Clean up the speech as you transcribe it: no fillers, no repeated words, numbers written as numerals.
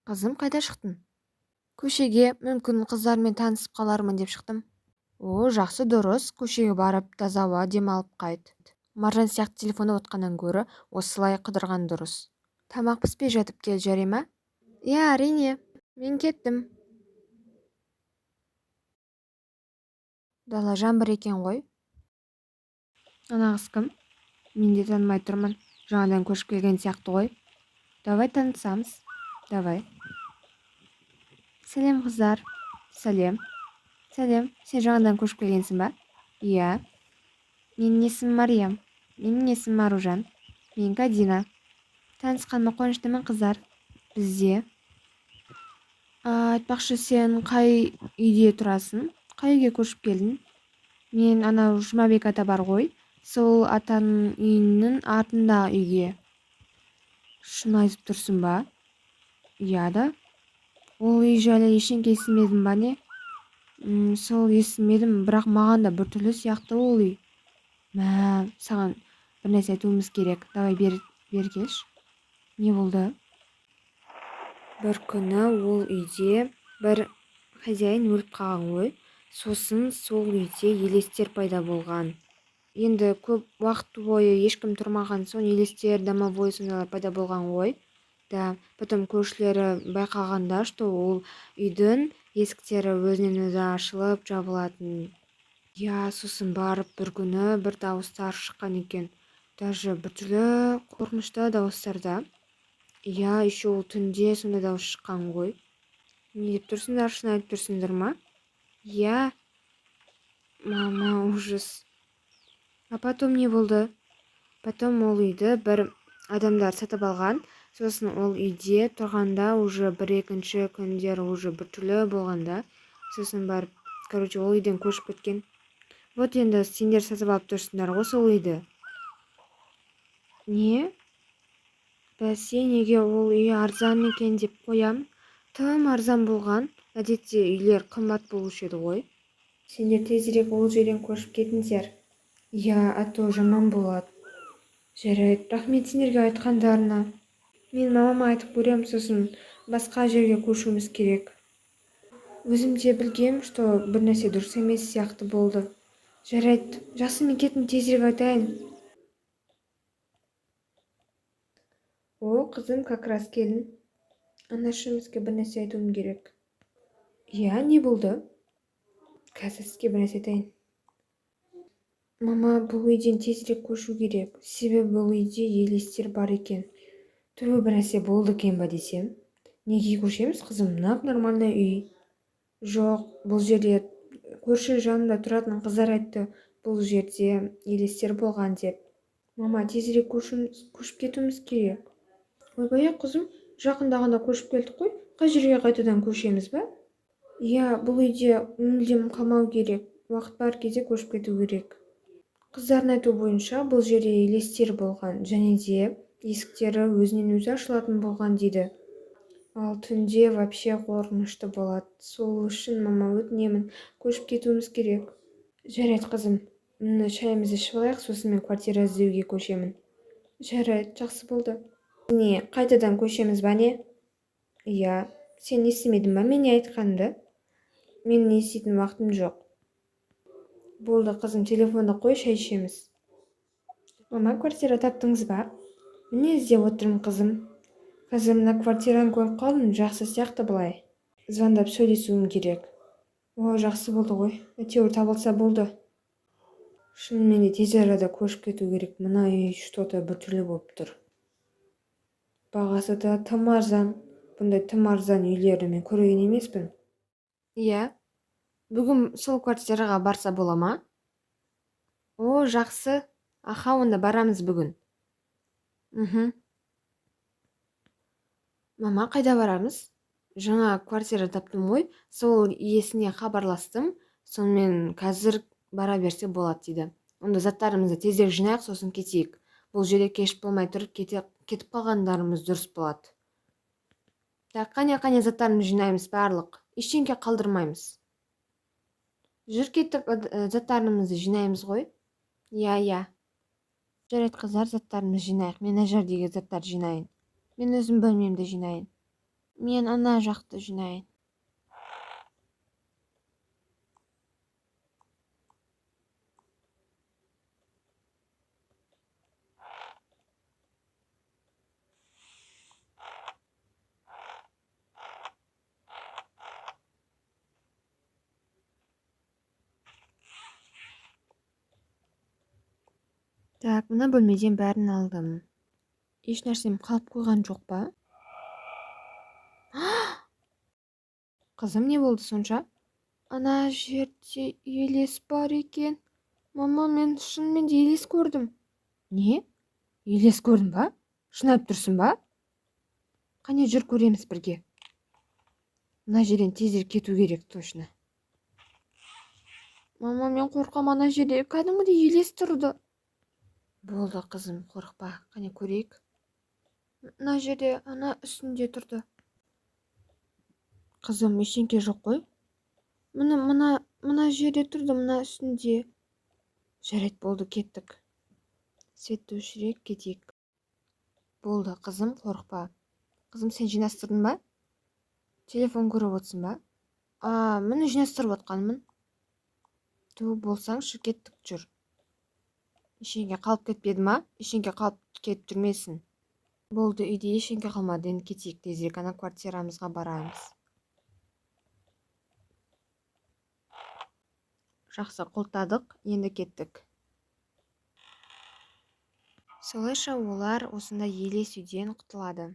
Қызым, қайда шықтың? Көшеге, мүмкін, қыздармен танысып қалармын деп шықтым. О, жақсы, дұрыс, көшеге барып таза ауа демалып қайт. Маржан сияқты телефонда отқаннан гөрі осылай қыдырған дұрыс. Тамақ піспей жатып кел, жарай ма? Иә, әрине. Мен кеттім. Дала жаңбыр екен ғой. Ана қыз кім? Мен де танымай тұрмын. Жаңадан көшіп келген сияқты ғой. Давай танысамыз. Давай. Сәлем, қыздар. Сәлем. Сәлем. Сен жаңадан көшіп келгенсің ба? Иә. Менің есімім Мариям. Менің есімім Аружан. Мен Кадина. Танысқаныма қуаныштымын, қыздар. Бізде. Айтпақшы, сен қай үйде тұрасың? Қай үйге көшіп келдің? Мен анау Жұмабек ата бар ғой. Сол атаның үйінің артындағы үйге. Шын айтып тұрсың ба? Иә да. Ол үй жайлы ештеңе естімедің ба не? Сол естімедім, бірақ маған да біртүрлі сияқты ол үй. Мә, саған бір нәрсе айтуымыз керек. Давай бері, бері келші. Не болды? Бір күні ол үйде бір хозяин өліп қалған ғой. Сосын сол үйде елестер пайда болған. Енді көп уақыт бойы ешкім тұрмаған соң елестер, домовой сондайлар пайда болған ғой. Да, потом көршілері байқағанда, что ол үйдің есіктері өзінен өзі ашылып жабылатын. Иә, сосын барып бір күні бір дауыстар шыққан екен. Даже біртүрлі қорқынышты дауыстар да. Иә, еще ол түнде сондай дауыс шыққан ғой. Не деп тұрсыңдар, шын айтып тұрсыңдар ма? Иә. Мама, ужас. А потом не болды? Потом ол үйді бір адамдар сатып алған. Сосын ол үйде тұрғанда уже бір екінші күндер уже біртүрлі болғанда, сосын барып, короче, ол үйден көшіп кеткен. Вот енді сендер сатып алып тұрсыңдар ғой сол үйді. Не? Бәсе, неге ол үй арзан екен деп қоям. Тым арзан болған. Әдетте үйлер қымбат болушы еді ғой. Сендер тезірек ол жерден көшіп кетіңдер. Иә, а то жаман болады. Жарайды, рахмет сендерге айтқандарына. Мен мамама айтып көрем, сосын басқа жерге көшуіміз керек. Өзім де білгем, что бір нәрсе дұрыс емес сияқты болды. Жарайды, жақсы, мен кеттім, тезірек айтайын. О, қызым, как раз келдің. Анашым, сізге бір нәрсе айтуым керек. Иә, не болды? Қазір сізге бір нәрсе айтайын. Мама, бұл үйден тезірек көшу керек. Себебі бұл үйде елестер бар екен. Түбі бір нәрсе болды екен ба десем. Неге көшеміз, қызым? Нап нормальный үй. Жоқ, бұл жерде көрші жанында тұратын қыздар айтты, бұл жерде елестер болған деп. Мама, тезірек көшіп кетуіміз керек. Ойбай, қызым, жақында ғана көшіп келдік қой. Қай жерге қайтадан көшеміз ба? Иә, бұл үйде мүлдем қалмау керек. Уақыт бар кезде көшіп кету керек. Қыздардың айтуы бойынша, бұл жерде елестер болған және де есіктері өзінен өзі ашылатын болған дейді. Ал түнде вообще қорқынышты болады. Сол үшін, мама, өтінемін, көшіп кетуіміз керек. Жарайды, қызым, міне шайымызды ішіп алайық, сосын мен квартира іздеуге көшемін. Жарайды, жақсы болды. Не, қайтадан көшеміз ба не? Иә, сен естімедің ба мен не айтқанымды? Мен не еститін уақытым жоқ. Болды, қызым, телефонды қой, шай ішеміз. Мама, квартира таптыңыз ба? Міне іздеп отырмын, қызым. Қазір мына квартираны көріп қалдым, жақсы сияқты былай. Звондап сөйлесуім керек. О, жақсы болды ғой. Әйтеуір табылса болды. Шынымен де тез арада көшіп кету керек. Мына үй что-то біртүрлі болып тұр. Бағасы да тым арзан. Бұндай тым арзан үйлерді мен көрген емеспін. Иә. Бүгін сол квартираға барса бола ма? О, жақсы. Аха, онда барамыз бүгін. Мхм. Мама, қайда барамыз? Жаңа квартира таптым ғой, сол иесіне хабарластым. Сонымен қазір бара берсе болады дейді. Онда заттарымызды тезірек жинайық, сосын кетейік. Бұл жерде кеш болмай тұрып кетіп қалғандарымыз дұрыс болады. Так, қане, қане, заттарымызды жинаймыз барлық. Ештеңке қалдырмаймыз. Жүр, кеттік, заттарымызды жинаймыз ғой. Иә, иә. Жарайды, қыздар, заттарымызды жинайық. Мен мына жердегі заттарды жинайын. Мен өзім бөлмемді жинайын. Мен ана жақты жинайын. Так, мына бөлмеден бәрін алдым. Еш нәрсем қалып қойған жоқ па? Қызым, не болды сонша? Ана жерде елес бар екен. Мама, мен шынымен де елес көрдім. Не? Елес көрдің ба? Шын айтып тұрсың ба? Қане, жүр көреміз бірге. Мына жерден тезірек кету керек точно. Мама, мен қорқам, ана жерде кәдімгідей елес тұрды. Болды, қызым, қорықпа. Қане көрейік. Мына жерде ана үстінде тұрды. Қызым, ештеңке жоқ қой. Міне, мына жерде тұрды, мына үстінде. Жарайды, болды, кеттік. Светті өшірейік, кетейік. Болды, қызым, қорықпа. Қызым, сен жинастырдың ба? Телефон көріп отырсың ба? А, міне жинастырып отқанмын. Ту болсаңшы, кеттік, жүр. Ештеңе қалып кетпеді ма? Ештеңе қалып кетіп жүрмесін. Болды, үйде ештеңе қалмады. Енді кетейік тезірек, ана квартирамызға барамыз. Жақсы, құлыптадық, енді кеттік. Солайша олар осында елес үйден құтылады.